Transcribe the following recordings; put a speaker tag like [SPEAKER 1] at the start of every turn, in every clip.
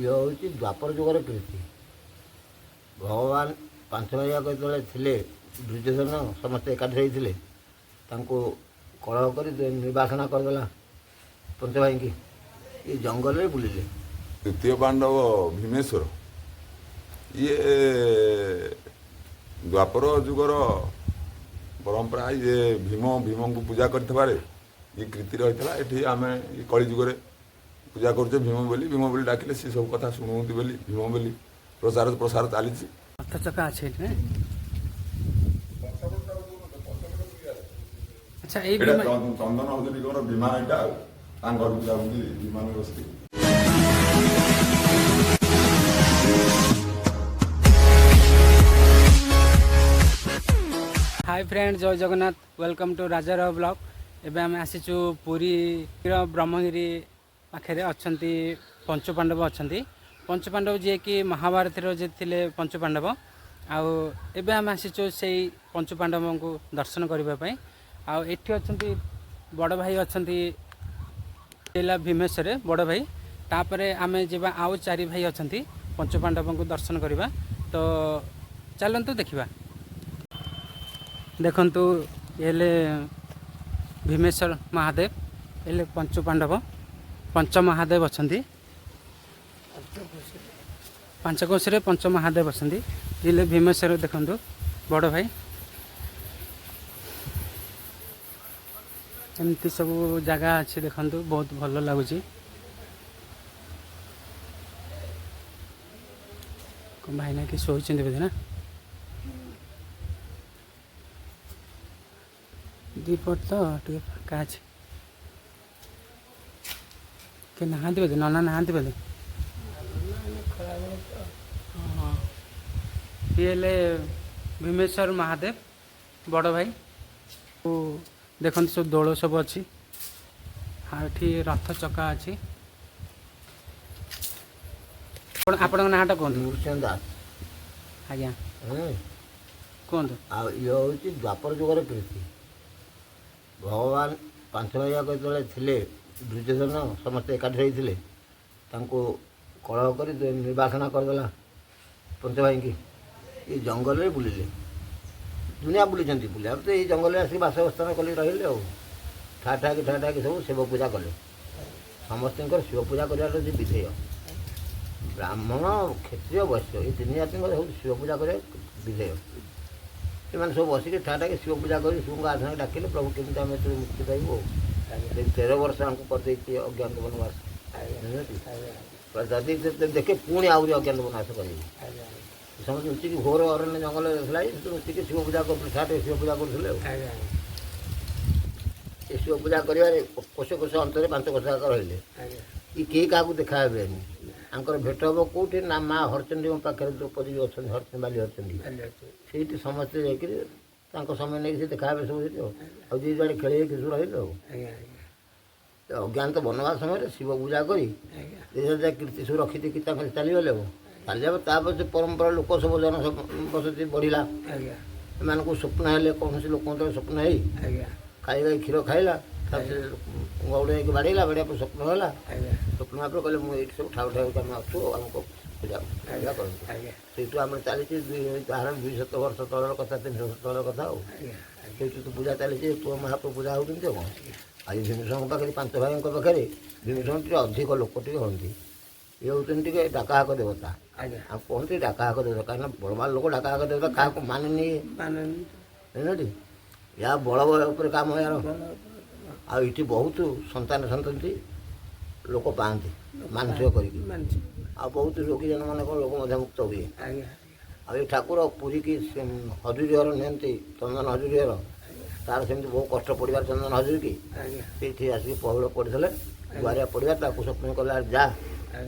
[SPEAKER 1] ଇଏ ହେଉଛି ଦ୍ୱାପର ଯୁଗର କୀର୍ତ୍ତି। ଭଗବାନ ପାଞ୍ଚ ଭାଇ ଯାକ ଯେତେବେଳେ ଥିଲେ, ଦୁର୍ଯ୍ୟୋଧନ ସମସ୍ତେ ଏକାଠି ହେଇଥିଲେ, ତାଙ୍କୁ କଳହ କରି ନିର୍ବାସନା କରିଦେଲା ପଞ୍ଚଭାଇଙ୍କି। ଏ ଜଙ୍ଗଲରେ ବୁଲିଲେ।
[SPEAKER 2] ଦ୍ୱିତୀୟ ପାଣ୍ଡବ ଭୀମେଶ୍ୱର, ଇଏ ଦ୍ୱାପର ଯୁଗର ପରମ୍ପରା। ଇଏ ଭୀମଙ୍କୁ ପୂଜା କରିଥିବାରେ ଇଏ କୀର୍ତ୍ତି ରହିଥିଲା। ଏଠି ଆମେ ଏ କଳି ଯୁଗରେ ପୂଜା କରୁଛେ ଭୀମ ବୋଲି। ଭୀମ ବୋଲି ଡାକିଲେ ସେ ସବୁ କଥା ଶୁଣନ୍ତି ବୋଲି ଭୀମ ବୋଲି ପ୍ରଚାର ପ୍ରସାର ଚାଲିଛି।
[SPEAKER 3] ରଥ ଚକା ଅଛି ଏଠି ନା? ଆଚ୍ଛା, ଏଇ
[SPEAKER 2] ଏଇଟା ଚନ୍ଦନ ହଜୁରୀଙ୍କର ବିମାନ ଏଇଟା, ଆଉ ତାଙ୍କ ଘରକୁ ଯାଉଛନ୍ତି ବିମାନ ବସିକି।
[SPEAKER 3] ହାଇ ଫ୍ରେଣ୍ଡ, ଜୟ Jagannath. Welcome to Rajarao blog. ଏବେ ଆମେ ଆସିଛୁ ପୁରୀର ବ୍ରହ୍ମଗିରି ପାଖରେ ଅଛନ୍ତି ପଞ୍ଚପାଣ୍ଡବ ଅଛନ୍ତି। ପଞ୍ଚପାଣ୍ଡବ ଯିଏକି ମହାଭାରତର ଯେ ଥିଲେ ପଞ୍ଚପାଣ୍ଡବ। ଆଉ ଏବେ ଆମେ ଆସିଛୁ ସେଇ ପଞ୍ଚପାଣ୍ଡବଙ୍କୁ ଦର୍ଶନ କରିବା ପାଇଁ। ଆଉ ଏଠି ଅଛନ୍ତି ବଡ଼ ଭାଇ ଅଛନ୍ତି, ହେଲା ଭୀମେଶ୍ୱରରେ ବଡ଼ ଭାଇ। ତାପରେ ଆମେ ଯିବା, ଆଉ ଚାରି ଭାଇ ଅଛନ୍ତି, ପଞ୍ଚପାଣ୍ଡବଙ୍କୁ ଦର୍ଶନ କରିବା। ତ ଚାଲନ୍ତୁ ଦେଖିବା। ଦେଖନ୍ତୁ, ଇଏ ହେଲେ ଭୀମେଶ୍ୱର ମହାଦେବ, ହେଲେ ପଞ୍ଚପାଣ୍ଡବ, ପଞ୍ଚ ମହାଦେବ ଅଛନ୍ତି। ପାଞ୍ଚକୋଶରେ ପଞ୍ଚ ମହାଦେବ ଅଛନ୍ତି। ହେଲେ ଭୀମେଶ୍ୱର, ଦେଖନ୍ତୁ ବଡ଼ ଭାଇ। ଏମିତି ସବୁ ଜାଗା ଅଛି, ଦେଖନ୍ତୁ, ବହୁତ ଭଲ ଲାଗୁଛି। କଣ ଭାଇନା କି ଶୋଇଛନ୍ତି ବୋଧେ ନା? ଦିପଟ ତ ଟିକେ ଫାଙ୍କା ଅଛି, କିଏ ନାହାନ୍ତି ବୋଧେ? ନନା ନାହାନ୍ତି ବୋଧେ? ହଁ, ଇଏ ହେଲେ ଭୀମେଶ୍ୱର ମହାଦେବ ବଡ଼ ଭାଇ। ଓ ଦେଖନ୍ତୁ, ସବୁ ଦୋଳ ସବୁ ଅଛି। ଆଉ ଏଠି ରଥ ଚକା ଅଛି। ଆପଣଙ୍କ ନାଁଟା କୁହନ୍ତୁ।
[SPEAKER 1] ନୃସିଂହ ଦାସ।
[SPEAKER 3] ଆଜ୍ଞା।
[SPEAKER 1] ହୁଁ।
[SPEAKER 3] କୁହନ୍ତୁ।
[SPEAKER 1] ଆଉ ଇଏ ହେଉଛି ଦ୍ୱାପର ଯୁଗର କୀର୍ତ୍ତି। ଭଗବାନ ପାଞ୍ଚ ଭାଇ ଯାକ ଯେତେବେଳେ ଥିଲେ, ଦୁର୍ଯ୍ୟୋଧନ ସମସ୍ତେ ଏକାଠି ହେଇଥିଲେ, ତାଙ୍କୁ କଳହ କରି ନିର୍ବାସନା କରିଦେଲା ପଞ୍ଚଭାଇଙ୍କି। ଏ ଜଙ୍ଗଲରେ ବୁଲିଲେ, ଦୁନିଆ ବୁଲିଛନ୍ତି। ବୁଲିବା ତ ଏଇ ଜଙ୍ଗଲରେ ଆସିକି ବାସସ୍ଥାନ କଲି ରହିଲେ। ଆଉ ଠା ଠାକି ଠା ଠାକି ସବୁ ଶିବ ପୂଜା କଲେ। ସମସ୍ତଙ୍କର ଶିବ ପୂଜା କରିବାର ହେଉଛି ବିଧେୟ। ବ୍ରାହ୍ମଣ, କ୍ଷତ୍ରିୟ, ବୈଶ୍ୟ, ଏଇ ତିନି ଜାତିଙ୍କର ହେଉଛି ଶିବ ପୂଜା କରିବା ବିଧେୟ। ସେମାନେ ସବୁ ବସିକି ଠା ଠାକି ଶିବ ପୂଜା କରି ଶିବଙ୍କ ଆରାଧନା ଡାକିଲେ, ପ୍ରଭୁ କେମିତି ଆମେ ଏଥିରୁ ମୁକ୍ତି ପାଇବୁ। ଆଉ 13 ବର୍ଷ ଆମକୁ କରିଦେଇଛି ଅଜ୍ଞାତ ବନବାସ, ବୁଝିଲଟି? ଯଦି ଦେଖେ ପୁଣି ଆହୁରି ଅଜ୍ଞାତ ବନବାସ କରିବି। ସମସ୍ତେ ଲୁଚିକି ଘୋର ଅରଣ୍ୟ ଜଙ୍ଗଲରେ ଥିଲା, ସେଠୁ ଲୁଚିକି ଶିବ ପୂଜା କରୁଥିଲେ, ଠା ଠାକି ଶିବ ପୂଜା କରୁଥିଲେ। ଆଉ ଏ ଶିବ ପୂଜା କରିବାରେ କୋଷ କୋଷ ଅନ୍ତରେ ପାଞ୍ଚ କୋଷ ଆକାର ରହିଲେ କି କେହି କାହାକୁ ଦେଖା ହେବେନି। ତାଙ୍କର ଭେଟ ହେବ କେଉଁଠି ନା ମା ହରଚଣ୍ଡୀଙ୍କ ପାଖରେ ଦ୍ରୌପଦୀ ଯୋଉ ଅଛନ୍ତି, ହରଚଣ୍ଡୀ, ବାଲି ହରଚଣ୍ଡୀ, ସେଇଠି ସମସ୍ତେ ଯାଇକିରି ତାଙ୍କ ସମୟ ନେଇକି ସେ ଦେଖା ହେବେ ସବୁ ସେଠି। ଆଉ ଯିଏ ଯୁଆଡ଼େ ଖେଳି ହେଇକି ସବୁ ରହିଲେ। ଆଉ ଅଜ୍ଞାତ ବନବାସ ସମୟରେ ଶିବ ପୂଜା କରି ଯାହା କୀର୍ତ୍ତି ସବୁ ରଖିଦେଇକି ତାଙ୍କର ଚାଲିଗଲେ। ଆଉ ଚାଲିଯିବା ତାପରେ ସେ ପରମ୍ପରା ଲୋକ ସବୁ ଜନ ବସତି ବଢ଼ିଲା। ଏମାନଙ୍କୁ ସ୍ୱପ୍ନ ହେଲେ, କୌଣସି ଲୋକଙ୍କ ସ୍ୱପ୍ନ ହେଇ ଖାଇ ଖାଇ କ୍ଷୀର ଖାଇଲା, ତାପରେ ଗଉଡ଼ ଯାଇକି ବାଡ଼େଇଲା। ବାଡ଼େଇବା ପରେ ସ୍ୱପ୍ନ ହେଲା। ସ୍ୱପ୍ନ ପରେ କହିଲେ, ମୁଁ ଏଇଠି ସବୁ ଠାଉ ଠାଉ ଆମେ ଅଛୁ, ଆମକୁ ପୂଜା ପୂଜା କରନ୍ତୁ। ସେଇଠୁ ଆମର ଚାଲିଛି 200 ବର୍ଷ ତଳର କଥା, 300 ବର୍ଷ ତଳର କଥା। ଆଉ ସେଇଠୁ ତ ପୂଜା ଚାଲିଛି, ପୁଅ ମହାପ୍ରଭୁ ପୂଜା ହେଉଛନ୍ତି। ଆଉ କ'ଣ, ଆଉ ଏ ଭୀମସଙ୍କ ପାଖରେ, ପାଞ୍ଚ ଭାଇଙ୍କ ପାଖରେ ଭୀମସଙ୍କ ଟିକେ ଅଧିକ ଲୋକ ଟିକେ ହୁଅନ୍ତି। ଇଏ ହେଉଛନ୍ତି ଟିକେ ଡାକାହାକ ଦେବତା। ଆଉ କୁହନ୍ତି ଡାକାହାକ ଦେବତା, କାରଣ ବଳବାନ ଲୋକ ଡାକାହାକ ଦେବତା କାହାକୁ ମାନେନି, ବୁଝିଲଟି? ଏହା ବଳ ଉପରେ କାମ ଏହାର। ଆଉ ଏଠି ବହୁତ ସନ୍ତାନ ସନ୍ତତି ଲୋକ ପାଆନ୍ତି ମାନସିକ କରିକି। ଆଉ ବହୁତ ରୋଗୀ ଜନମାନଙ୍କ ରୋଗ ମଧ୍ୟ ମୁକ୍ତ ହୁଏ। ଆଉ ଏ ଠାକୁର ପୁରୀକି ହଜୁରିହର ନିଅନ୍ତି, ଚନ୍ଦନ ହଜୁରିହର। ତାର ସେମିତି ବହୁ କଷ୍ଟ ପଡ଼ିବାର ଚନ୍ଦନ ହଜୁରିକି ସେଇଠି ଆସିକି ପହୁଳ ପଡ଼ିଥିଲେ, ଗୁଆରିଆ ପଡ଼ିବା। ତାକୁ ସ୍ୱପ୍ନ କଲା, ଯା,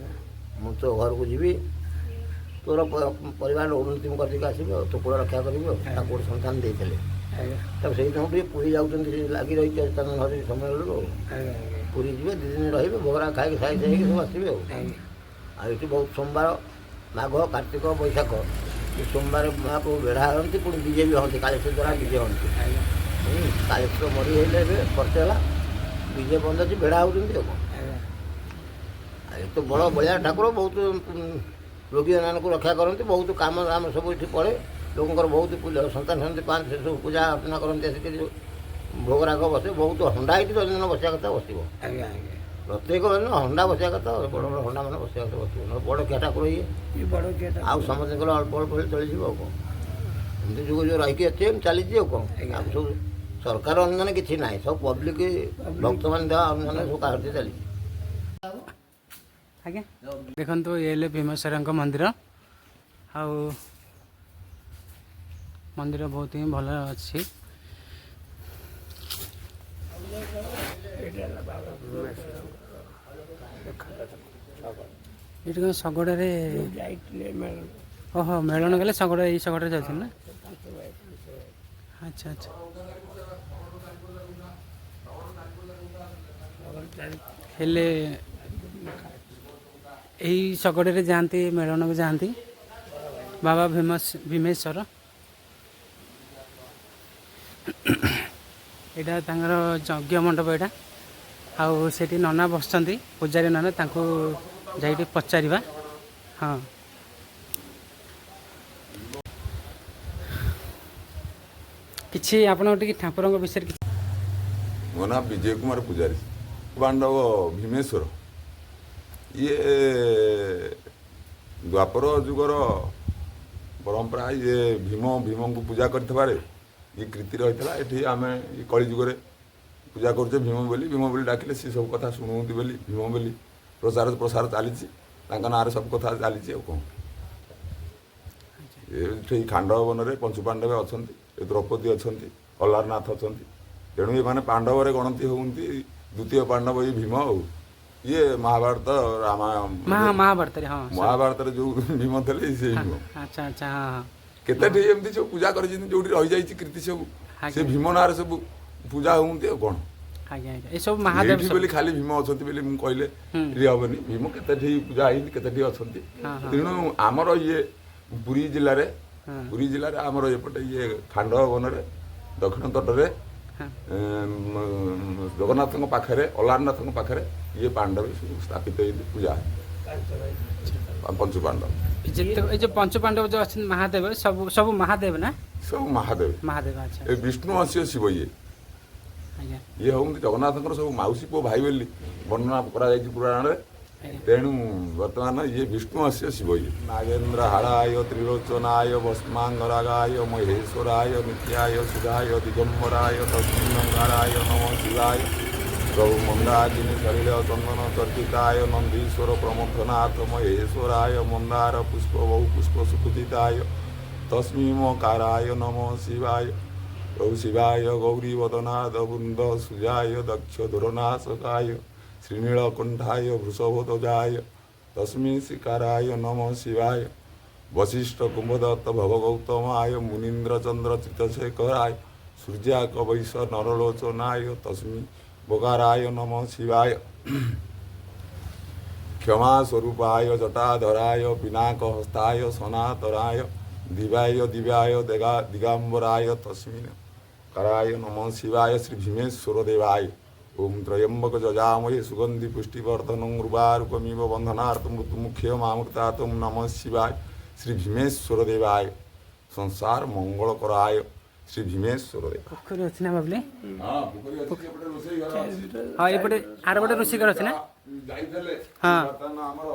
[SPEAKER 1] ମୁଁ ତୋ ଘରକୁ ଯିବି, ତୋର ପରିବାର ଉନ୍ନତି ମୁଁ କରିକି ଆସିବି ଆଉ ତୋ କୂଳ ରକ୍ଷା କରିବି। ଆଉ ତାକୁ ଗୋଟେ ସନ୍ତାନ ଦେଇଥିଲେ ତାକୁ। ସେଇଦିନ ଟିକେ ପୁରୀ ଯାଉଛନ୍ତି, ସେ ଲାଗି ରହିଛି ଚନ୍ଦନ ହଜୁରି ସମୟ ବେଳକୁ। ଆଉ ପୁରୀ ଯିବେ, 2 ଦିନ ରହିବେ, ଭୋଗରା ଖାଇକି ସାଇ ହେଇକି ସବୁ ଆସିବେ। ଆଉ ଆଉ ଏଠି ବହୁତ ସୋମବାର, ମାଘ, କାର୍ତ୍ତିକ, ବୈଶାଖ, ଏ ସୋମବାର ମହାପ୍ରଭୁ ବେଢ଼ା ହୁଅନ୍ତି, ପୁଣି ବିଜେ ବି ହୁଅନ୍ତି, କାଳେଶ୍ୱର ଦ୍ୱାରା ବିଜେ ହୁଅନ୍ତି। କାଳେଶ୍ୱର ମରି ହେଲେ ଏବେ ବର୍ଷେ ହେଲା ବିଜେ ବନ୍ଦ ଅଛି, ବେଢ଼ା ହେଉଛନ୍ତି। ଆଉ କ'ଣ, ଏ ତ ବଡ଼ ବଳିଆ ଠାକୁର, ବହୁତ ରୋଗୀମାନଙ୍କୁ ରକ୍ଷା କରନ୍ତି। ବହୁତ କାମ ଦାମ ସବୁ ଏଠି ପଡ଼େ। ଲୋକଙ୍କର ବହୁତ ପୂଜା, ସନ୍ତାନ ସନ୍ତତି ପାଆନ୍ତି, ସେ ସବୁ ପୂଜା ଅର୍ଚ୍ଚନା କରନ୍ତି ଆସିକି। ଭୋଗରାଗ ବସେ, ବହୁତ ହଣ୍ଡା ଏଇଠି ଦୈନନ୍ଦିନ ବସିବା କଥା ବସିବ।
[SPEAKER 4] ଆଜ୍ଞା ଆଜ୍ଞା
[SPEAKER 1] ପ୍ରତ୍ୟେକ ଦିନ ହଣ୍ଡା ବସିବା କଥା, ବଡ଼ ବଡ଼ ହଣ୍ଡା ମାନେ ବସିବା କଥା ବସିବ। ନହେଲେ ବଡ଼ ଖିଆ ଠାକୁର ଇଏ।
[SPEAKER 4] ଇଏ ବଡ଼ ଖିଆ।
[SPEAKER 1] ଆଉ ସମସ୍ତଙ୍କର ଅଳ୍ପ ଅଳ୍ପ ହେଲେ ଚଳିଯିବ, ଆଉ କ'ଣ? ଏମିତି ଯୁଗ ଯୋଉ ରହିକି ଅଛି, ଏମିତି ଚାଲିଛି, ଆଉ କ'ଣ? ଆଉ ସବୁ ସରକାର ଅନୁଦାନ କିଛି ନାହିଁ, ସବୁ ପବ୍ଲିକ ଭକ୍ତମାନେ ଦେବା ଅନୁଦାନ ସବୁ କାର୍ଯ୍ୟ ଚାଲିଛି।
[SPEAKER 3] ଆଜ୍ଞା, ଦେଖନ୍ତୁ, ଇଏ ହେଲେ ଭୀମେଶ୍ୱରଙ୍କ ମନ୍ଦିର। ଆଉ ମନ୍ଦିର ବହୁତ ହିଁ ଭଲ ଅଛି।
[SPEAKER 4] ଏଇଟା ହେଲା ବାବା ଭୀମେଶ୍ୱରଙ୍କର ଦେଖା।
[SPEAKER 3] ଏଇଠି କ'ଣ ଶଗଡ଼ରେ
[SPEAKER 4] ଯାଇଥିଲେ ମେଳଣ।
[SPEAKER 3] ଓହୋ, ମେଳଣ ଗଲେ ଶଗଡ଼, ଏଇ ଶଗଡ଼ରେ ଯାଉଛନ୍ତି ନା?
[SPEAKER 4] ପାଞ୍ଚ ଭାଇ, ପାଞ୍ଚ ଭାଇ।
[SPEAKER 3] ଆଚ୍ଛା।
[SPEAKER 4] ଶଗଡ଼ ଚାରି।
[SPEAKER 3] ହେଲେ ଏଇ ଶଗଡ଼ରେ ଯାଆନ୍ତି, ମେଳଣକୁ ଯାଆନ୍ତି ବାବା ଭୀମେଶ୍ୱର। ଏଇଟା ତାଙ୍କର ଯଜ୍ଞ ମଣ୍ଡପ ଏଇଟା। ଆଉ ସେଠି ନନା ବସିଛନ୍ତି, ପୂଜାରୀ ନନା, ତାଙ୍କୁ ଯାଇ ଟିକେ ପଚାରିବା। ହଁ, କିଛି ଆପଣ ଟିକେ ଠାକୁରଙ୍କ ବିଷୟରେ କିଛି।
[SPEAKER 2] ମୋ ନାଁ ବିଜୟ କୁମାର ପୂଜାରୀ। ପାଣ୍ଡବ ଭୀମେଶ୍ୱର ଇଏ ଦ୍ୱାପର ଯୁଗର ପରମ୍ପରା। ଇଏ ଭୀମ, ଭୀମଙ୍କୁ ପୂଜା କରିଥିବାରେ ଇଏ କୀର୍ତ୍ତି ରହିଥିଲା। ଏଠି ଆମେ ଏ କଳି ଯୁଗରେ ପୂଜା କରୁଛେ ଭୀମ ବୋଲି। ଭୀମ ବୋଲି ଡାକିଲେ ସେ ସବୁ କଥା ଶୁଣନ୍ତି ବୋଲି ଭୀମ ବୋଲି ପ୍ରଚାର ପ୍ରସାର ଚାଲିଛି। ତାଙ୍କ ନାଁରେ ସବୁ କଥା ଚାଲିଛି, ଆଉ କ'ଣ? ଏଠି ଖାଣ୍ଡବ ବନରେ ପଞ୍ଚୁ ପାଣ୍ଡବେ ଅଛନ୍ତି, ଏ ଦ୍ରୌପଦୀ ଅଛନ୍ତି, ଅଲାରନାଥ ଅଛନ୍ତି। ତେଣୁ ଏମାନେ ପାଣ୍ଡବରେ ଗଣତି ହୁଅନ୍ତି। ଦ୍ୱିତୀୟ ପାଣ୍ଡବ ଇଏ ଭୀମ। ଆଉ ଇଏ ମହାଭାରତ, ରାମାୟଣ।
[SPEAKER 3] ମହାଭାରତରେ, ହଁ।
[SPEAKER 2] ମହାଭାରତରେ ଯୋଉ ଭୀମ ଥିଲେ, ସେଇ ଭୀମ।
[SPEAKER 3] ଆଚ୍ଛା, ହଁ।
[SPEAKER 2] କେତେଠି ଏମିତି ସବୁ ପୂଜା କରିଛନ୍ତି, ଯୋଉଠି ରହିଯାଇଛି କୀର୍ତ୍ତି ସବୁ, ସେ ଭୀମ ନାଁରେ ସବୁ ପୂଜା ହୁଅନ୍ତି, ଆଉ କ'ଣ?
[SPEAKER 3] ଆଜ୍ଞା, ଏସବୁ ମହାଦେବ
[SPEAKER 2] ଏଇଠି
[SPEAKER 3] ସବୁ।
[SPEAKER 2] ବୋଲି ଖାଲି ଭୀମ ଅଛନ୍ତି ବୋଲି ମୁଁ କହିଲେ ଇଏ ହବନି। ଭୀମ କେତେଠି ପୂଜା ହେଇଛି, କେତେଠି ଅଛନ୍ତି।
[SPEAKER 3] ହଁ ହଁ
[SPEAKER 2] ତେଣୁ ଆମର ଇଏ ପୁରୀ ଜିଲ୍ଲାରେ, ପୁରୀ ଜିଲ୍ଲାରେ ଆମର ଏପଟେ ଇଏ ଖାଣ୍ଡବ ବନରେ ଦକ୍ଷିଣ ତଟରେ ଜଗନ୍ନାଥଙ୍କ ପାଖରେ, ଅଲାରନାଥଙ୍କ ପାଖରେ ଇଏ ପାଣ୍ଡବ ସବୁ ସ୍ଥାପିତ ହେଇକି ପୂଜା
[SPEAKER 4] ପାଞ୍ଚ ଭାଇ।
[SPEAKER 2] ପଞ୍ଚୁ ପାଣ୍ଡବ।
[SPEAKER 3] ଯେତେ ଏଇ ଯୋଉ ପଞ୍ଚ ପାଣ୍ଡବ ଯୋଉ ଅଛନ୍ତି ମହାଦେବ, ସବୁ ସବୁ ମହାଦେବ ନା?
[SPEAKER 2] ସବୁ ମହାଦେବ।
[SPEAKER 3] ମହାଦେବ, ଆଚ୍ଛା।
[SPEAKER 2] ଏ ବିଷ୍ଣୁ ଅଂଶୀୟ ଶିବ ଇଏ। ଇଏ ହଉଛନ୍ତି ଜଗନ୍ନାଥଙ୍କର ସବୁ ମାଉସୀ ପୁଅ ଭାଇ ବୋଲି ବର୍ଣ୍ଣନା କରାଯାଇଛି ପୁରାଣରେ। ତେଣୁ ବର୍ତ୍ତମାନ ଇଏ ବିଷ୍ଣୁ ଅଂଶୀୟ ଶିବ ଇଏ। ନାଗେନ୍ଦ୍ର ହାରାୟ ତ୍ରିଲୋଚନାୟ ଭସ୍ମାଙ୍ଗରାଗାୟ ମହେଶ୍ୱରାୟ ନିତ୍ୟାୟ ସୁଧାୟ ଦିଗମ୍ବରାୟ ତସ୍ମିନ୍ନଙ୍ଗାରାୟ ନମ ଶିବାୟ। ପ୍ରଭୁ ମନ୍ଦାକିନୀ ସଲିଳ ଚନ୍ଦନ ଚର୍ଚ୍ଚିତାୟ ନନ୍ଦୀଶ୍ୱର ପ୍ରମଥନାଥ ମହେଶ୍ୱରାୟ ମନ୍ଦାର ପୁଷ୍ପ ବହୁ ପୁଷ୍ପ ସୁପୂଜିତାୟ ତସ୍ମିମକାରାୟ ନମ ଶିବାୟ। ପ୍ରଭୁ ଶିବାୟ ଗୌରୀ ବଦନାଦ ବୃନ୍ଦ ସୁଜାୟ ଦକ୍ଷ ଦୁରନାଶକାୟ ଶ୍ରୀନୀଳକଣ୍ଠାୟ ବୃଷଭଧ୍ୱଜାୟ ତସ୍ମି ଶିକାରାୟ ନମ ଶିବାୟ। ବଶିଷ୍ଠ କୁମ୍ଭଦତ୍ତ ଭବ ଗୌତମାୟ ମୁନୀନ୍ଦ୍ର ଚନ୍ଦ୍ର ଚିତ୍ତଶେଖରାୟ ସୂର୍ଯ୍ୟାକ ବୈଶ ନରଲୋଚନାୟ ତସ୍ମି ବୋକାରାୟ ନମ ଶିବାୟ। କ୍ଷମା ସ୍ୱରୂପାୟ ଜଟାଧରାୟ ପିନାକ ହସ୍ତାୟ ସନାତନାୟ ଦିବାୟ ଦିବ୍ୟାୟ ଦିଗାମ୍ବରାୟ ତସ୍ମିନ୍ କରାୟ ନମ ଶିବାୟ। ଶ୍ରୀ ଭୀମେଶ୍ୱର ଦେବାୟ। ଓಂ ତ୍ରୟମ୍ବକ ଯଜାମହେ ସୁଗନ୍ଧି ପୁଷ୍ଟିବର୍ଦ୍ଧନଂ ଉର୍ବାରୁକମିବ ବନ୍ଧନାର୍ଥ ମୃତ୍ୟୁମୁଖ୍ୟ ମାମୃତାତ୍ ନମ ଶିବାୟ। ଶ୍ରୀ ଭୀମେଶ୍ୱର ଦେବାୟ। ସଂସାର ମଙ୍ଗଳ କରାୟ ଶ୍ରୀ ଭୀମେଶ୍ୱର ଦେବାୟ।
[SPEAKER 3] ପୋଖରୀ ଅଛି ନା ଭାବିଲେ?
[SPEAKER 2] ହଁ, ପୋଖରୀ ଅଛି, ଏପଟେ ରୋଷେଇ ଘର ଅଛି।
[SPEAKER 3] ହଁ, ଏପଟେ ଆରପଟେ ରୋଷେଇ ଘର ଅଛି ନା?
[SPEAKER 2] ଯାଇଥିଲେ ବର୍ତ୍ତମାନ ଆମର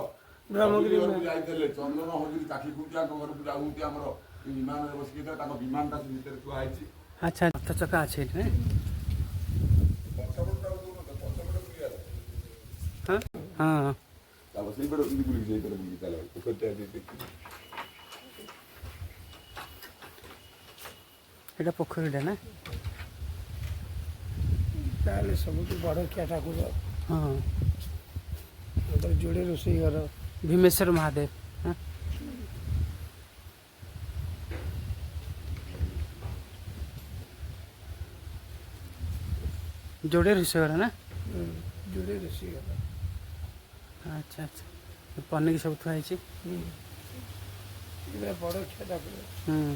[SPEAKER 4] ବ୍ରହ୍ମଗିରି
[SPEAKER 2] ଘରକୁ ଯାଇଥିଲେ, ଚନ୍ଦନ ହଜୁରୀ କାଠି ଖୁଣ୍ଟିଆଙ୍କ ଘରକୁ ଯାଉଛନ୍ତି ଆମର ଏ ବିମାନରେ ବସିକି ଥିଲେ, ତାଙ୍କ ବିମାନଟା ସେ ଭିତରେ ଥୁଆ ହେଇଛି।
[SPEAKER 3] ଆଚ୍ଛା, ରଥ ଚକା ଅଛି ଏଠି ନା?
[SPEAKER 2] ପଛପଟଟା ପଛପଟେ ବୁଲିବାର।
[SPEAKER 3] ହଁ।
[SPEAKER 2] ଚାଲ, ସେଇପଟେ ଏମିତି ବୁଲିକି, ସେଇପଟେ ବୁଲିକି ଚାଲ। ପୋଖରୀଟା ଏଠି ଦେଖି।
[SPEAKER 3] ଏଇଟା ପୋଖରୀଟା ନା?
[SPEAKER 4] ତାହେଲେ ସବୁଠୁ ବଡ଼ ଖିଆ ଠାକୁର। ତାଙ୍କର ଯୋଡ଼େ ରୋଷେଇ ଘର।
[SPEAKER 3] ଭୀମେଶ୍ୱର ମହାଦେବ, ହଁ। ଯୋଡ଼େ ରୋଷେଇ ଘର ନା?
[SPEAKER 4] ଯୋଡ଼େ ରୋଷେଇ ଘର।
[SPEAKER 3] ଆଚ୍ଛା, ପନିକି ସବୁ ଥୁଆ ହେଇଛି।
[SPEAKER 4] ଏଇଟା ବଡ଼ ଖିଆ ଠାକୁର।
[SPEAKER 3] ହୁଁ,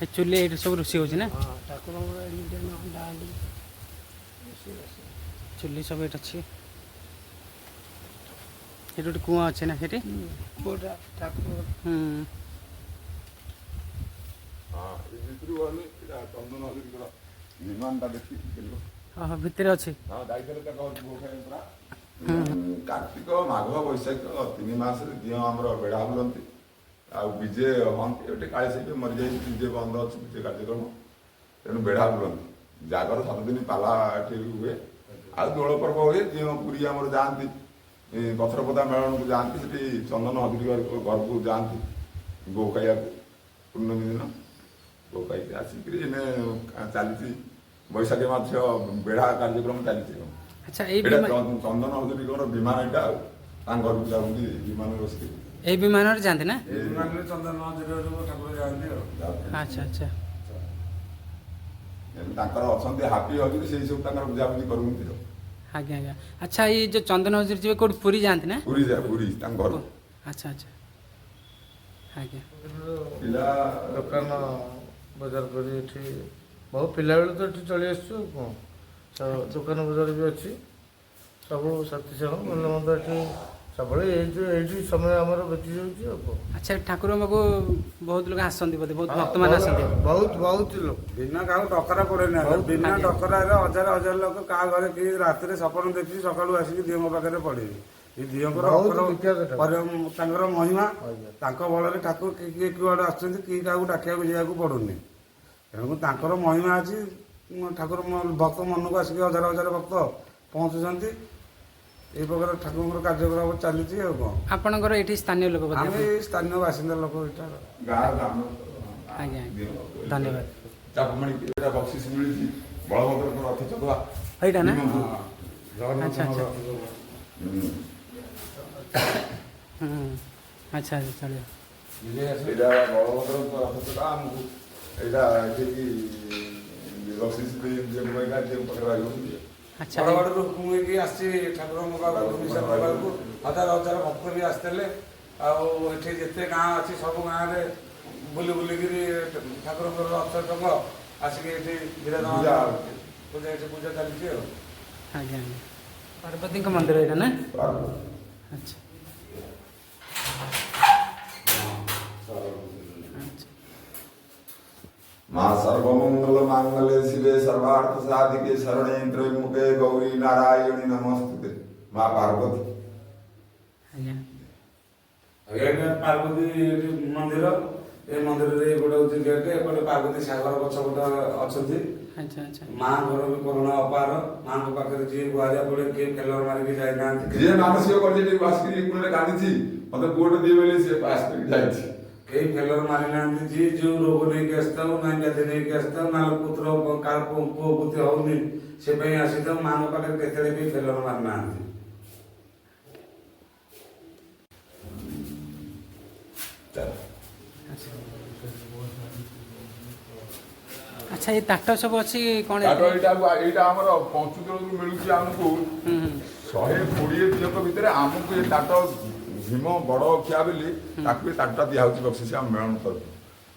[SPEAKER 3] ଏ ଚୁଲି, ଏଇଠି ସବୁ ରୋଷେଇ ହେଉଛି ନା?
[SPEAKER 4] ହଁ, ଠାକୁରଙ୍କର ଏମିତି ହଣ୍ଡା ହାଣ୍ଡି ରୋଷେଇ ବାସ।
[SPEAKER 3] ଚୁଲି ସବୁ ଏଇଠି ଅଛି। ସେଠି ଗୋଟେ କୂଅ ଅଛି ନା ସେଠି?
[SPEAKER 4] କୂଅଟା ଠାକୁର।
[SPEAKER 3] ହୁଁ।
[SPEAKER 2] ହଁ, ଏଇ ଭିତରୁ ଗଲେ ଏଇଟା ଚନ୍ଦନ ହଜୁରୀଙ୍କର ବିମାନଟା ଦେଖି ଗଲୁ।
[SPEAKER 3] ଓହୋ, ଭିତରେ ଅଛି।
[SPEAKER 2] ହଁ, ଯାଇଥିଲେ ତାଙ୍କ ଭୋଗ ଖାଇବା ପୁରା। କାର୍ତ୍ତିକ, ମାଘ, ବୈଶାଖ 3 ମାସରେ ଦିଅଁ ଆମର ବେଢ଼ା ବୁଲନ୍ତି ଆଉ ବିଜେ ହୁଅନ୍ତି। ଗୋଟେ କାଳିଶୀ ମରିଯାଇଛି, ବିଜେ ବନ୍ଦ ଅଛି, ବିଜେ କାର୍ଯ୍ୟକ୍ରମ। ତେଣୁ ବେଢ଼ା ବୁଲନ୍ତି। ଜାଗର 7 ଦିନ ପାଲା ଏଠି ହୁଏ ଆଉ ଦୋଳ ପର୍ବ ହୁଏ। ଦିଅଁ ପୁରୀ ଆମର ଯାଆନ୍ତି, ଏ ପଥରପଦା ମେଳଣକୁ ଯାଆନ୍ତି। ସେଠି ଚନ୍ଦନ ହଜୁରୀ ଘରକୁ ଯାଆନ୍ତି ଭୋଗ ଖାଇବାକୁ। ପୂର୍ଣ୍ଣମୀ ଦିନ ଭୋଗ ଖାଇକି ଆସିକିରି ଏନେ ଚାଲିଛି ବୈଶାଖ ମାସ ବେଢ଼ା କାର୍ଯ୍ୟକ୍ରମ ଚାଲିଛି ଆଉ।
[SPEAKER 3] ଆଚ୍ଛା, ଏଇ
[SPEAKER 2] ଏଇଟା ଚନ୍ଦନ ହଜୁରୀଙ୍କର ବିମାନ ଏଇଟା। ଆଉ ତାଙ୍କ ଘରକୁ ଯାଉଛନ୍ତି ବିମାନରେ ବସିକି।
[SPEAKER 3] ଏଇ ବିମାନରେ ଯାଆନ୍ତି ନା?
[SPEAKER 5] ଏଇ ବିମାନରେ ଚନ୍ଦନ ହଜୁରୀରୁ ଠାକୁର ଯାଆନ୍ତି ଆଉ।
[SPEAKER 2] ଯାଉଛନ୍ତି।
[SPEAKER 3] ଆଚ୍ଛା ଆଚ୍ଛା
[SPEAKER 2] ଏମିତି ତାଙ୍କର ଅଛନ୍ତି ହାପି ହଜୁରୀ, ସେଇ ସବୁ ତାଙ୍କର ବୁଝାବୁଝି କରୁଛନ୍ତି ଆଉ।
[SPEAKER 3] ଆଜ୍ଞା ଆଜ୍ଞା ଆଚ୍ଛା, ଏଇ ଯୋଉ ଚନ୍ଦନ ହଜୁରୀ ଯିବେ କୋଉଠି, ପୁରୀ ଯାଆନ୍ତି ନା?
[SPEAKER 2] ପୁରୀ ଯା, ପୁରୀ ତାଙ୍କ ଘରକୁ।
[SPEAKER 3] ଆଚ୍ଛା ଆଚ୍ଛା ଆଜ୍ଞା।
[SPEAKER 2] ପିଲା
[SPEAKER 4] ଦୋକାନ ବଜାର କରି ଏଠି ବହୁ ପିଲାବେଳୁ ତ ଏଠି ଚଳି ଆସିଛୁ ଆଉ କ'ଣ। ଦୋକାନ ବଜାର ବି ଅଛି, ସବୁ ସାଥୀ ସାଙ୍ଗ ଭଲ ମନ୍ଦ ଏଠି ସବୁବେଳେ ଏଇଠି ସମୟ ଆମର ବିତି ଯାଉଛି ଆଉ କ'ଣ।
[SPEAKER 3] ଆଚ୍ଛା, ଠାକୁରଙ୍କ ପାଖକୁ ବହୁତ ଲୋକ ଆସନ୍ତି ବୋଧେ, ବହୁତ ଭକ୍ତମାନେ ଆସନ୍ତି?
[SPEAKER 4] ବହୁତ ବହୁତ ଲୋକ।
[SPEAKER 5] ବିନା କାହାକୁ ଡକରା ପଡେନି ଆଜ୍ଞା। ବିନା ଡକରାରେ ହଜାର ହଜାର ଲୋକ, କାହା ଘରେ କିଏ ରାତିରେ ସପନ ଦେଖି ସକାଳୁ ଆସିକି ଦିଅଙ୍କ ପାଖରେ ପଡିବେ। ଏ ଦିଅଙ୍କର
[SPEAKER 4] ବହୁତ
[SPEAKER 5] ଅପର
[SPEAKER 4] ବିଖ୍ୟାତ ଠାକୁର।
[SPEAKER 5] ତାଙ୍କର ମହିମା। ତାଙ୍କ ବଳରେ ଠାକୁର କିଏ କିଏ କୁଆଡେ ଆସୁଛନ୍ତି, କିଏ କାହାକୁ ଡାକିବାକୁ ଯିବାକୁ ପଡୁନି। ତେଣୁ ତାଙ୍କର ମହିମା ଅଛି। ଠାକୁର ଭକ୍ତ ମନକୁ ଆସିକି ହଜାର ହଜାର ଭକ୍ତ ପହଞ୍ଚୁଛନ୍ତି। ଏଇ ପ୍ରକାର ଠାକୁରଙ୍କର କାର୍ଯ୍ୟକ୍ରମ ଚାଲିଛି ଆଉ କ'ଣ।
[SPEAKER 3] ଆପଣଙ୍କର ଏଇଠି ସ୍ଥାନୀୟ ଲୋକ ବୋଧେ
[SPEAKER 5] ଆମେ
[SPEAKER 3] ଆପଣ?
[SPEAKER 5] ଏଇ ସ୍ଥାନୀୟ ବାସିନ୍ଦା ଲୋକ ଏଇଟାର।
[SPEAKER 2] ଗାଁ ଗ୍ରାମ।
[SPEAKER 3] ଆଜ୍ଞା ଆଜ୍ଞା ଧନ୍ୟବାଦ।
[SPEAKER 2] ଚାପମଣି ଏଇଟା ବକ୍ସିସ୍ ମିଳିଛି ବଳଭଦ୍ରଙ୍କ ରଥ ଚକବା।
[SPEAKER 3] ଏଇଟା ନା?
[SPEAKER 2] ଭୀମଙ୍କୁ।
[SPEAKER 3] ଆଚ୍ଛା ଆଚ୍ଛା
[SPEAKER 2] ହୁଁ।
[SPEAKER 3] ହୁଁ, ଆଚ୍ଛା ଆଚ୍ଛା ଚଳିବ।
[SPEAKER 2] ଏଇଟା ବଳଭଦ୍ରଙ୍କ ରଥ ଚକା। ଆମକୁ ଏଇଟା ଏଠିକି ବକ୍ସିସ୍ ଦେଇ ଦିଅଙ୍କ ପାଖରେ ରହିବ।
[SPEAKER 5] ବଡ଼ଗଡ଼ରୁ ହୁକୁମ ହେଇକି ଆସିଛି ଠାକୁରଙ୍କ ପାଖକୁ, ଭୀମେଶ୍ୱରଙ୍କ ପାଖକୁ ହଜାର ହଜାର ଭକ୍ତ ବି ଆସିଥିଲେ। ଆଉ ଏଠି ଯେତେ ଗାଁ ଅଛି ସବୁ ଗାଁରେ ବୁଲି ବୁଲିକିରି ଠାକୁରଙ୍କର ରଥ ଚକ ଆସିକି ଏଠି ବିରାଜମାନ।
[SPEAKER 2] ପୂଜା।
[SPEAKER 5] ପୂଜା, ଏଠି ପୂଜା ଚାଲିଛି ଆଉ।
[SPEAKER 3] ଆଜ୍ଞା ଆଜ୍ଞା ପାର୍ବତୀଙ୍କ ମନ୍ଦିର ଏଇଟା ନା? ଆଚ୍ଛା ଆଚ୍ଛା
[SPEAKER 2] ମା ସର୍ବମଙ୍ଗଳ ମାଙ୍ଗଲ୍ୟେ ଶିବେ ସର୍ବାର୍ଥ ସାଧିକେ ଶରଣ୍ୟେ ତ୍ର୍ୟମ୍ବକେ ଗୌରୀ ନାରାୟଣୀ ନମସ୍ତୁତେ। ମା ପାର୍ବତୀ।
[SPEAKER 3] ଆଜ୍ଞା।
[SPEAKER 5] ଏଇଟା ପାର୍ବତୀ ଏଠି ମନ୍ଦିର। ଏ ମନ୍ଦିରରେ ଏପଟେ ହଉଛି ଗେଟ୍, ଏପଟେ ପାର୍ବତୀ ସାଗର ପଛପଟେ ଅଛନ୍ତି।
[SPEAKER 3] ଆଚ୍ଛା ଆଚ୍ଛା
[SPEAKER 5] ମାଙ୍କର ବି କରୁଣା ଅପାର। ମାଙ୍କ ପାଖରେ ଯିଏ ଗୁହାରିଆ ପଡେ, କିଏ ଫେଲର ମାରିକି ଯାଇନାହାନ୍ତି।
[SPEAKER 2] ଯିଏ ମାନସିକ କରିଛି, ଏଠି ଆସିକି କୂଳରେ କାନ୍ଦିଛି ମତେ ପୁଅଟେ ଦିଏ ବୋଲି, ସିଏ ପାସ୍ କରିକି ଯାଇଛି।
[SPEAKER 5] କେହି ଫେଲର ମାରିନାହାନ୍ତି। ଯିଏ ଯୋଉ ରୋଗ ନେଇକି ଆସିଥାଉ, ନା ବ୍ୟାଧି ନେଇକି ଆସିଥାଉ, ନା ପୁତ୍ର କାହାର ପୁଅ ପୁତି ହଉନି ସେ ପାଇଁ ଆସିଥାଉ, ମାଙ୍କ ପାଖରେ କେତେବେଳେ ବି ଫେଲର ମାରିନାହାନ୍ତି।
[SPEAKER 2] ଚାଲ।
[SPEAKER 3] ଆଚ୍ଛା, ଏଇ ତାଟ ସବୁ ଅଛି କ'ଣ?
[SPEAKER 2] ତାଟ ଏଇଟା ଏଇଟା ଆମର ପଞ୍ଚୁଦୋଳରୁ ମିଳୁଛି ଆମକୁ।
[SPEAKER 3] ହୁଁ ହୁଁ
[SPEAKER 2] 120 ଦିଅଙ୍କ ଭିତରେ ଆମକୁ ଏ ତାଟ ଭୀମ ବଡ ଖିଆ ବୋଲି ତାକୁ ଏ ତାଟଟା ଦିଆହଉଛି ବକ୍ସିସ୍ ଆମ ମେଳଣ ତରଫରୁ।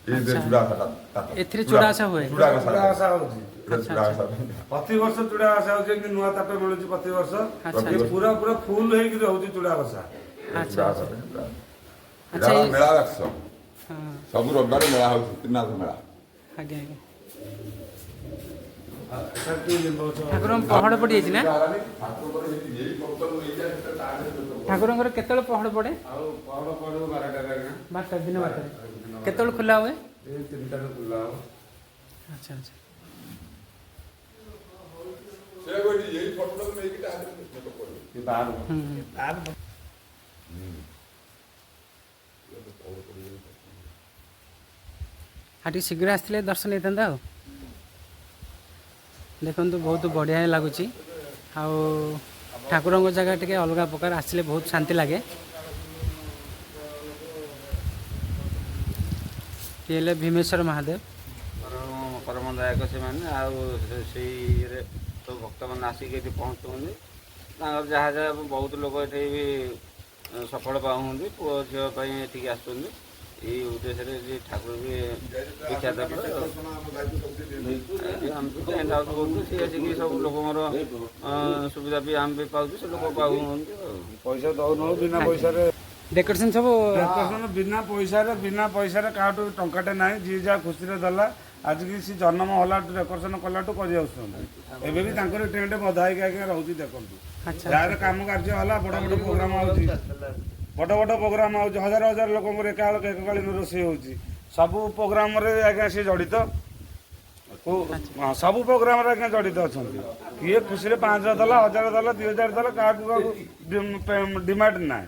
[SPEAKER 2] ଏଇ ଯେ ଚୁଡ଼ା ଘଷା ତାଟ।
[SPEAKER 3] ଏଥିରେ ଚୁଡ଼ା ଘଷା ହୁଏ?
[SPEAKER 2] ଚୁଡ଼ା ଘଷା।
[SPEAKER 5] ଚୁଡ଼ା ଘଷା ହଉଛି।
[SPEAKER 2] ଏଇଟା ଚୁଡ଼ା ଘଷା ପାଇଁ।
[SPEAKER 5] ପ୍ରତିବର୍ଷ ଚୁଡ଼ା ଘଷା ହଉଛି। ଏମିତି ନୂଆ ତାଟ ମିଳୁଛି ପ୍ରତିବର୍ଷ।
[SPEAKER 3] ଆଚ୍ଛା
[SPEAKER 5] ଏ ପୁରା ପୁରା ଫୁଲ ହେଇକି ରହୁଛି ଚୁଡ଼ା ଘଷା।
[SPEAKER 3] ଆଚ୍ଛା
[SPEAKER 2] ଚୁଡ଼ା ଘଷା ପାଇଁ ପୁରା।
[SPEAKER 3] ଆଚ୍ଛା
[SPEAKER 2] ଏଇଟା ମେଳା ବାକ୍ସ। ସବୁ ରବିବାର ମେଳା ହଉଛି, ତ୍ରିନାଥ ମେଳା।
[SPEAKER 3] ଆଜ୍ଞା ଆଜ୍ଞା
[SPEAKER 5] ସାର୍, ଟିକେ ଲିମ୍ବ ଗଛ।
[SPEAKER 3] ଠାକୁରଙ୍କ ପହଡ଼ ପଡ଼ିଯାଇଛି ନା?
[SPEAKER 2] ଠାକୁରଙ୍କର ଏଇ ପତ୍ର ନେଇଯାଏ, ତା ଦେହରେ।
[SPEAKER 3] ଠାକୁରଙ୍କର କେତେବେଳେ ପହଡ଼ ପଡ଼େ?
[SPEAKER 5] ଆଉ ପହଡ଼ ପଡ଼ିବ 12ଟାରେ ଆଜ୍ଞା।
[SPEAKER 3] 12ଟା, ଦିନ 12ଟାରେ। କେତେବେଳେ ଖୋଲା ହୁଏ?
[SPEAKER 5] ଏଇ 3ଟାରେ ଖୋଲା ହବ।
[SPEAKER 3] ଆଚ୍ଛା ଆଚ୍ଛା
[SPEAKER 2] ସେ କହିଛି, ଏଇ ଫଟୋଟାକୁ ନେଇକି ତା ଦେହରେ ମେକଅପ୍ କରିବ।
[SPEAKER 5] ଏ ବାହାରକୁ।
[SPEAKER 3] ହୁଁ ହୁଁ ଆଉ ଟିକେ ଶୀଘ୍ର ଆସିଥିଲେ ଦର୍ଶନ ହେଇଥାନ୍ତା। ଆଉ ଦେଖନ୍ତୁ, ବହୁତ ବଢ଼ିଆ ହିଁ ଲାଗୁଛି। ଆଉ ଠାକୁରଙ୍କ ଜାଗା ଟିକେ ଅଲଗା ପ୍ରକାର, ଆସିଲେ ବହୁତ ଶାନ୍ତି ଲାଗେ। ଇଏ ହେଲେ ଭୀମେଶ୍ୱର ମହାଦେବ।
[SPEAKER 1] ପରମ ପରମଦାୟକ ସେମାନେ। ଆଉ ସେଇ ଇଏରେ ସବୁ ଭକ୍ତମାନେ ଆସିକି ଏଠି ପହଞ୍ଚୁଛନ୍ତି। ତାଙ୍କର ଯାହା ଯାହା, ବହୁତ ଲୋକ ଏଠି ବି ସଫଳ ପାଉଛନ୍ତି। ପୁଅ ଝିଅ ପାଇଁ ଏଠିକି ଆସୁଛନ୍ତି।
[SPEAKER 6] ଏଇ ଉଦ୍ଦେଶ୍ୟରେ ଯେ ଠାକୁର ବି ବିଖ୍ୟାତ। ଆମେ ବି ଟେଣ୍ଟ ହାଉସ୍ କରୁଛୁ, ସିଏ ଆସିକି ସବୁ ଲୋକଙ୍କର ସୁବିଧା ବି ଆମେ ବି ପାଉଛୁ, ସେ ଲୋକ ପାଉଛନ୍ତି ଆଉ।
[SPEAKER 5] ପଇସା ଦଉନଉ, ବିନା ପଇସାରେ
[SPEAKER 3] ଡେକୋରେସନ୍ ସବୁ।
[SPEAKER 5] ଡେକୋରେସନ ବିନା ପଇସାରେ, ବିନା ପଇସାରେ, କାହାଠୁ ଟଙ୍କାଟେ ନାହିଁ। ଯିଏ ଯାହା ଖୁସିରେ ଦେଲା। ଆଜିକି ସେ ଜନ୍ମ ହେଲାଠୁ, ଡେକୋରେସନ କଲାଠୁ କରି ଆସୁଛନ୍ତି। ଏବେ ବି ତାଙ୍କର ଟେଣ୍ଟ ବନ୍ଧା ହେଇକି ଆଜ୍ଞା ରହୁଛି, ଦେଖନ୍ତୁ। ଯାହାର କାମ କାର୍ଯ୍ୟ ହେଲା, ବଡ଼ ବଡ଼ ପ୍ରୋଗ୍ରାମ ହଉଛି, ବଡ଼ ବଡ଼ ପ୍ରୋଗ୍ରାମ ହଉଛି, ହଜାର ହଜାର ଲୋକଙ୍କର ଏକା ଏକକାଳୀନ ରୋଷେଇ ହଉଛି। ସବୁ ପ୍ରୋଗ୍ରାମରେ ଆଜ୍ଞା ସେ ଜଡ଼ିତ। ହଁ, ସବୁ ପ୍ରୋଗ୍ରାମରେ ଆଜ୍ଞା ଜଡ଼ିତ ଅଛନ୍ତି। କିଏ ଖୁସିରେ 500 ଦେଲା, 1000 ଦେଲା, 2000 ଦେଲା, କାହାକୁ କାହାକୁ ଡିମାଣ୍ଡ ନାହିଁ।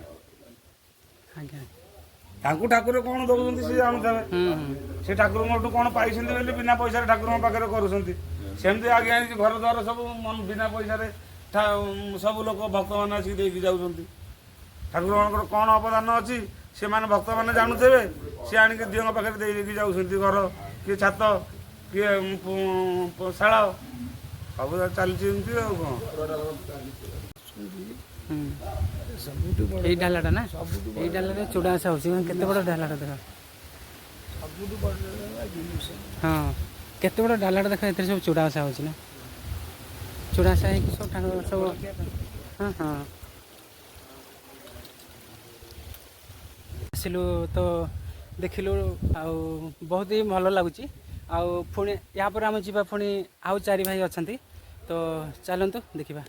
[SPEAKER 5] ତାଙ୍କୁ ଠାକୁର କଣ ଦଉଛନ୍ତି ସେ ଜାଣୁଥିବେ।
[SPEAKER 3] ହୁଁ ହୁଁ
[SPEAKER 5] ସେ ଠାକୁରଙ୍କଠୁ କଣ ପାଇଛନ୍ତି ବୋଲି ବିନା ପଇସାରେ ଠାକୁରଙ୍କ ପାଖରେ କରୁଛନ୍ତି। ସେମିତି ଆଜ୍ଞା ଏଇ ଘର ଦ୍ୱାର ସବୁ ବିନା ପଇସାରେ ସବୁ ଲୋକ ଭକ୍ତମାନେ ଆସିକି ଦେଇକି ଯାଉଛନ୍ତି। ଠାକୁରଙ୍କର କଣ ଅବଦାନ ଅଛି, ସେମାନେ ଭକ୍ତମାନେ ଜାଣୁଥିବେ। ସେ ଆଣିକି ଦିଅଙ୍କ ପାଖରେ ଦେଇ ଦେଇକି ଯାଉଛନ୍ତି, ଘର କିଏ, ଛାତ କିଏ, ଶାଳ, ସବୁ ଚାଲିଛି ଏମିତି ଆଉ କଣ।
[SPEAKER 3] ହୁଁ, ଏଇ ଡାଲାଟା ନା, ଏଇ ଡାଲାରେ ଚୁଡ଼ା ଘଷା ହେଉଛି। କେତେ ବଡ଼ ଡାଲାଟା ଦେଖ। ହଁ, କେତେ ବଡ଼ ଡାଲାଟା ଦେଖ। ଏଥିରେ ସବୁ ଚୁଡ଼ା ଘଷା ହେଉଛି ନା, ଚୁଡ଼ା ଘଷା ହେଇକି ସବୁ ଠାକୁର ସବୁ। ହଁ, ଆସିଲୁ ତ ଦେଖିଲୁ ଆଉ ବହୁତ ହି ଭଲ ଲାଗୁଛି। ଆଉ ପୁଣି ୟା ପରେ ଆମେ ଯିବା, ପୁଣି ଆଉ ଚାରି ଭାଇ ଅଛନ୍ତି, ତ ଚାଲନ୍ତୁ ଦେଖିବା।